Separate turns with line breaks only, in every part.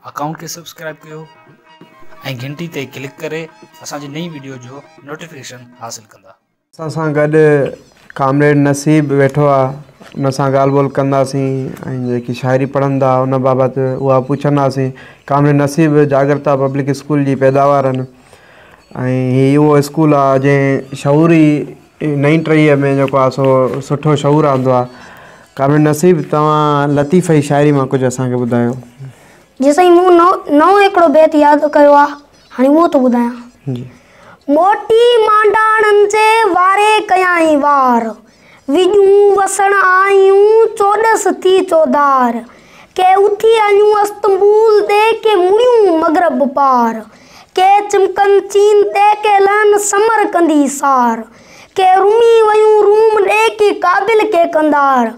Account کي subscribe ڪيو ۽ گهنٽي تي ڪلڪ ڪري اسان جي نئين وڊيو جو نوٽيفڪيشن حاصل ڪندا.
اسان سان گڏ ڪامريڊ نصيب ويٺو آ ان سان ڳالهه ٻولهه ڪنداسين ۽ جيڪي شاعري پڙهندا ان بابت اها پڇنداسين ڪامريڊ نصيب جاڳرتا پبلڪ اسڪول جي پيداوار آهن ۽ هي اهو اسڪول آ جنهن شعوري نئين ٽهيء ۾ جيڪو آ سو سٺو شعور آندو آ. ڪامريڊ نصيب توهان لطيف جي شاعري مان ڪجهه اسان کي ٻڌايو.
جي سائين مون نئون هڪڙو بيت ياد ڪيو آ هاڻي اهو ٿو ٻڌايان.
جي.
موٽي مانڊاڻن جي واري ڪيائين وار، وڄون وسڻ آيون چوڏس ٿي چوڌار، ڪي اٿي آيون استنبول ڏي ڪي مڙيون مغرب پار. ڪي چمڪن چين تي ڪي لهن سمر ڪندي سار، ڪي رمي ويون روم ڏي ڪي ڪابل ڪي قنڌار،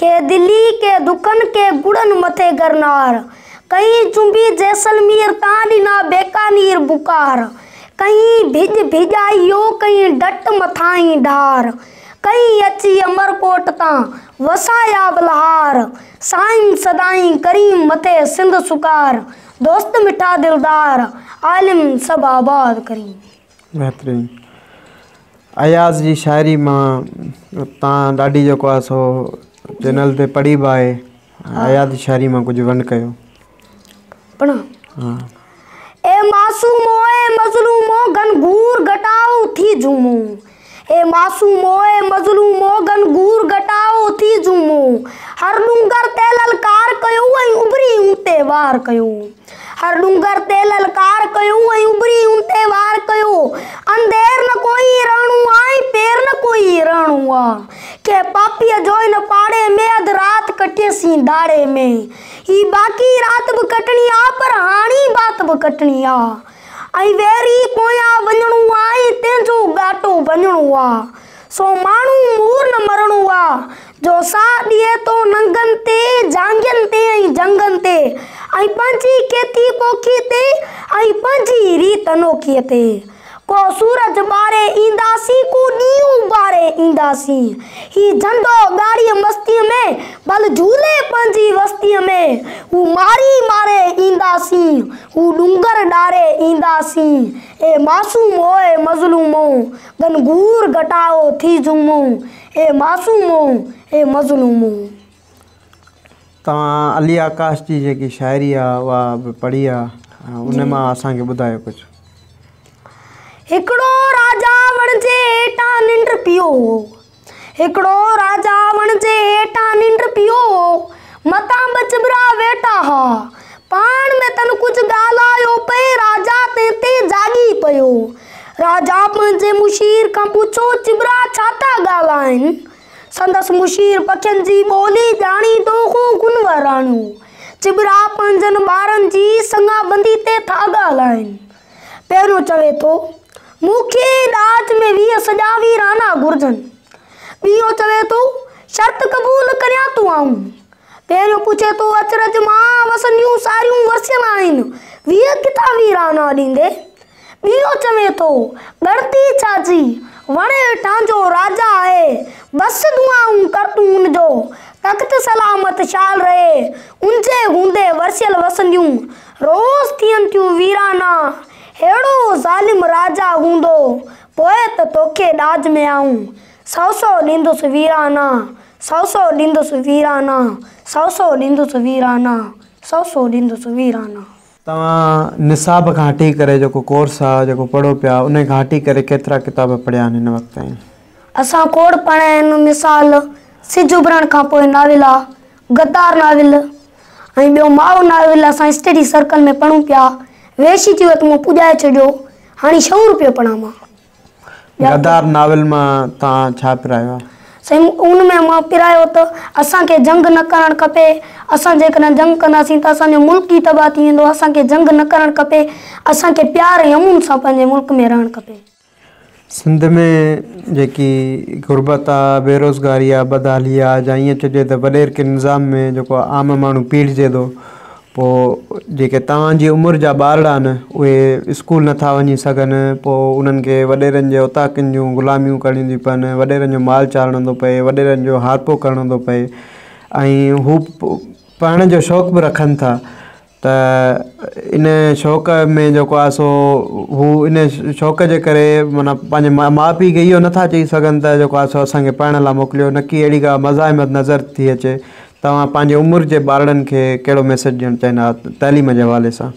ڪي دلي ڪي دکن ڪي گڙن مٿي گرنار، ڪئين جنبي جيسلمير تان ڏنا بيڪانير بڪار، ڪئين ڀڄ ڀڄائيو ڪئين ڊٽ مٿائين ڍار، ڪئين اچي امرڪوٽ تان وسايا ولهار، سائين سدائين ڪريم مٿي سنڌ سڪار، دوست مٺا دلدار، عالم سڀ آباد ڪرين.
بهترين. اياز جي شاعري مان تان ڏاڍي جيڪو آهي سو چينل تي پڙهي به آهي اياز جي شاعري مان ڪجهه ونڊ ڪيو.
پڙهان.
ها.
اي معصومو اي مظلومو گهنگهور گهٽائو ٿي جهومو. اي معصومو اي مظلومو گهنگهور گهٽائو ٿي جهومو هر ڏونگر تي للڪار ڪيو ۽ اڀري ان تي وار ڪيو هر ڏونگر تي للڪار ڪيو ۽ اڀري ان تي وار ڪيو انڌير نه ڪوئي رهڻو آ ۽ پير نه ڪوئي رهڻو آ ڪنهن پاپيء جو هن پاڙي ۾ اڌ رات ڪٽيسين ڌاڙي ۾ هي باقي رات به ڪٽڻي آ پر هاڻي بات به ڪٽڻي آ. ۽ ويري پويان وڃڻو آ ۽ تنهنجو ڳاٽو ڀڃڻو آ، سو ماڻهو مور نه مرڻو آ، جو ساهه ڏئي ٿو ننگن تي، جهانگين تي ۽ جهنگن تي، ۽ پنهنجي کيتي پوکي تي ۽ پنهنجي ريت انوکيء تي. ڪو سورج ٻاري اينداسين، ڪو ڏينهن اڀاري اينداسين. هي جهنڊو ڳاڙهيء مستيء ۾، ڀل جهولي پنهنجي وستيء ۾، هو ماري ماري اينداسين. هو ڏونگر ڏاري اينداسين، اي معصومو اي مظلومو، گهنگهور گهٽائو ٿي جهومو، اي معصومو اي مظلومو.
توهان علي آڪاش جي جيڪي شاعري آ اها به پڙهي آ ان مان اسان کي ٻڌايو ڪجهه.
هڪڙو راجا وڻ جي هيٺان ننڊ پيو هو. هڪڙو راجا وڻ جي هيٺان ننڊ پيو هو. مٿان ٻه چٻرا ويٺا ها. پاڻ ۾ تن ڪجهه ڳالهايو پئي، راجا تنهن تي جاڳي پيو. راجا پنهنجي مشير کان پڇيو، چٻرا ڇا ٿا ڳالهائين؟ سندس مشير پکين جي ٻولي ڄاڻيندو هو، هن وراڻيو، چٻرا پنهنجن ٻارن جي سڱابندي تي ٿا ڳالهائين. پهريون چوي ٿو، مون کي ڏاج ۾ 20 سڄا ويرانا گهرجن. ٻيو چوي ٿو، شرط قبول ڪريان ٿو آئون. پهريون پڇي ٿو، اچرج مان وسنديون ساريون ورسيل آهن، 20 ڪٿان ويرانا ڏيندي؟ ٻيو چوي ٿو، ڳڻتي ڇا جي، وڻ هيٺان جو راجا آهي، بس دعائون ڪر تون ان جو، تخت سلامت شال رهي، ان جي هوندي ورسيل وسنديون روز ٿين ٿيون ويرانا، ههڙو ظالم راجا هوندو، پوء ته توکي ڏاج ۾ آئون سئو سئو ڏيندس ويرانا، سئو سئو ڏيندس ويرانا، سئو سئو ڏيندس ويرانا، سئو سئو ڏيندس ويرانا.
توهان نصاب کان هٽي ڪري جيڪو ڪورس آ جيڪو پڙهو پيا انهي کان هٽي ڪري ڪيترا ڪتاب پڙهيا آهن هن وقت تائين؟
اسان کوڙ پڙهيا آهن مثال سج اڀرڻ کان پوء ناول آ، غدار ناول ۽ ٻيو ماء ناول اسان اسٽڊي سرڪل ۾ پڙهون پيا وحشي ٿي ويو ته مون پڄائي ڇڏيو هاڻي شعور پيو پڙهان مان.
غدار ناول مان توهان ڇا پرايو آهي؟
سائين ان ۾ مان پرايو ته اسان کي جنگ نه ڪرڻ کپي اسان جيڪڏهن جنگ ڪنداسين ته اسان جو ملڪ ئي تباهه ٿي ويندو اسان کي جنگ نه ڪرڻ کپي اسان کي پيار ۽ امن سان پنهنجي ملڪ ۾ رهڻ کپي.
سنڌ ۾ جيڪي غربت آ، بيروزگاري آ، بدحالي آ يا ائين چئجي ته وڏيرڪي نظام ۾ جيڪو عام ماڻهو پيڙجي ٿو پوء جيڪي توهان جي عمر جا ٻارڙا آهن اهي اسڪول نٿا وڃي سگهن پوء انهن کي وڏيرن جي اوطاقن جون غلاميون ڪرڻيون ٿيون پون وڏيرن جو مال چارڻو ٿو پئي وڏيرن جو هارپو ڪرڻو ٿو پئي ۽ هو پڙهڻ جو شوق به رکن ٿا ته ان شوق ۾ جيڪو آهي سو هو ان شوق جي ڪري معنيٰ پنهنجي ماء پيء کي اهو نٿا چئي سگهن ته جيڪو آهي سو اسان کي پڙهڻ لاء موڪليو نه ڪي اهڙي ڪا مزاحمت نظر ٿي اچي. توهان پنهنجي عمر جي ٻارڙن کي ڪهڙو ميسيج ڏيڻ چاهيندا تعليم جي حوالي سان؟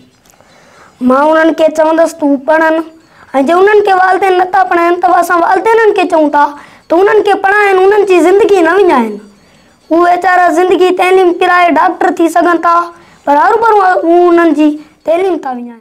مان انهن کي چوندس ته هو پڙهن ۽ جي انهن کي والدين نٿا پڙهائن ته اسان والدينن کي چئون ٿا ته انهن کي پڙهائن انهن جي زندگي نه وڃائن. هو ويچارا زندگي تعليم پرائي ڊاڪٽر ٿي سگهن ٿا پر هروڀرو هو انهن جي تعليم ٿا وڃائن.